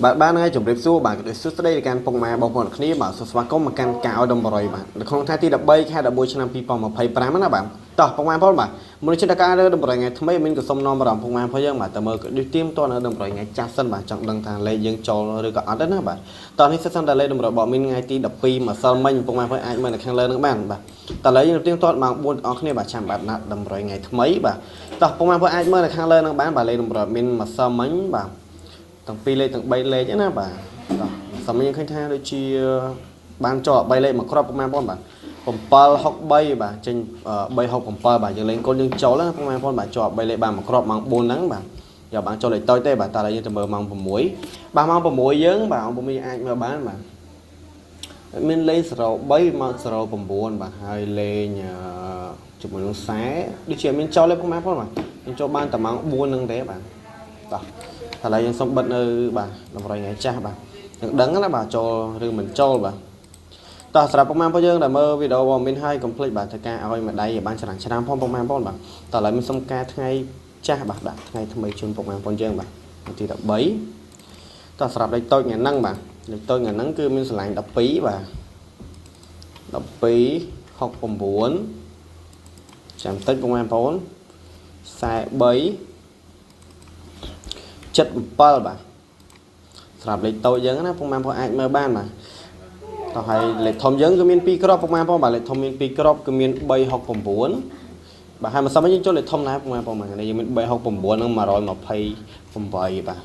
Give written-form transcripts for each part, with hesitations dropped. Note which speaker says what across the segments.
Speaker 1: បាទបាទហ្នឹងហើយជម្រាបសួរបាទក៏ដូចសួស្តីទៅកាន់ពុកម៉ែបងប្អូនគ្នាបាទសូមស្វាគមន៍មកកាន់ការឲ្យដំបរិយបាទនៅក្នុងថ្ងៃទី13ខែ11ឆ្នាំ2025ណាបាទតោះពុកម៉ែបងប្អូនបាទមុននឹងដល់ការលើដំបរិយថ្ងៃថ្មីមានក៏សូមនាំអារម្មណ៍ពុកម៉ែផងយើងបាទតើមើលក៏ដូចទៀមតនៅដំបរិយថ្ងៃចាស់សិនបាទចង់ដឹងថាលេខយើងចូលឬក៏អត់ទេណាបាទតោះនេះសិនតែលេខដំបរិយរបស់មានថ្ងៃទី12ម្សិលមិញពុកម៉ែបងអាចមើលនៅខាងលើនឹងបានបាទតើឥឡូវយើងទៀមតម៉ោង4អស់គ្នាបាទចាំបាទណាត់ដំបរិយថ្ងៃថ្មីបាទតោះពុកម៉ែបងអាចមើលនៅខាងលើនឹងបានបាទលេខដំបរិយមានម្សិលមិញបាទ ទាំង2លេខទាំង3លេខណាបាទតោះសមយើងឃើញថាដូចជាបានចូល3លេខមួយគ្រាប់ប្រហែលបងបាទ763បាទចេញ367បាទយើងលេងកូនយើងចូលណាប្រហែលបងបាទជាប់3លេខបានមួយគ្រាប់ម៉ោង4ហ្នឹងបាទយកបានចូលលេខតូចទេបាទតើយើងទៅមើលម៉ោង6បាទម៉ោង6យើងបាទម៉ោង6អាចមើលបានបាទមានលេខ03មក09បាទហើយលេងជាមួយនឹងខ្សែដូចជាមានចូលលេខប្រហែលបងបាទយើងចូលបានតែម៉ោង4ហ្នឹងទេបាទតោះ ឥឡូវយើងសុំបិទនៅបាទតម្រុយថ្ងៃចាស់បាទយើងដឹងណាបាទចូលឬមិនចូលបាទតោះសម្រាប់ពុកម៉ែបងប្អូនយើងដែលមើលវីដេអូរបស់មីនហើយកុំភ្លេចបាទធ្វើការឲ្យម្ដាយឲ្យបានច្រើនច្រើនផងពុកម៉ែបងប្អូនបាទតោះឥឡូវមានសុំការថ្ងៃចាស់បាទដាក់ថ្ងៃថ្មីជូនពុកម៉ែបងប្អូនយើងបាទថ្ងៃទី13តោះសម្រាប់លេខតូចថ្ងៃហ្នឹងបាទលេខតូចថ្ងៃហ្នឹងគឺមានស្រឡាញ់12បាទ12 69ចាំតិចពុកម៉ែបងប្អូន43 77បាទសម្រាប់លេខតូចយើងណាពុកម៉ែបងប្អូនអាចមើលបានបាទតោះហើយលេខធំយើងគឺមាន2គ្រាប់ពុកម៉ែបងប្អូនបាទលេខធំមាន2គ្រាប់គឺមាន369បាទហើយមិនសមយើងចូលលេខធំដែរពុកម៉ែបងប្អូនបាទនេះយើងមាន369និង128បាទ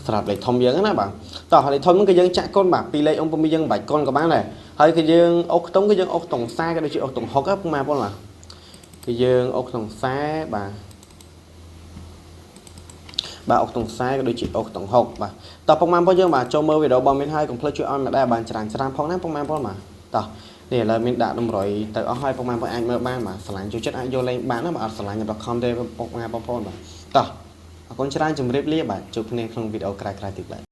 Speaker 1: សម្រាប់លេខធំយើងណាបាទតោះលេខធំហ្នឹងគឺយើងចាក់កូនបាទពីរលេខអង្គពុំយើងមិនបាច់កូនក៏បានដែរហើយគឺយើងអុកខ្ទង់គឺយើងអុកខ្ទង់ខ្សែក៏ដូចជាអុកខ្ទង់ហុកណាពុកម៉ែបងប្អូនបាទគឺយើងអុកខ្ទង់ខ្សែបាទ បាទអុកតុងខ្សែក៏ដូចជាអុកតុងហុកបាទតោះពុកម៉ែបងប្អូនយើងបាទចូលមើលវីដេអូរបស់មានហើយកុំភ្លេចជួយឲ្យម្ដាយបានច្រើនច្រើនផងណាពុកម៉ែបងប្អូនបាទតោះនេះឥឡូវមានដាក់តម្រុយទៅអស់ហើយពុកម៉ែបងប្អូនអាចមើលបានបាទស្រឡាញ់ចូលចិត្តអាចយកលេងបានណាបាទអត់ស្រឡាញ់ដល់ខំទេពុកម៉ែបងប្អូនបាទតោះអរគុណច្រើនជម្រាបលាបាទជួបគ្នាក្នុងវីដេអូក្រោយៗទៀតបាទ។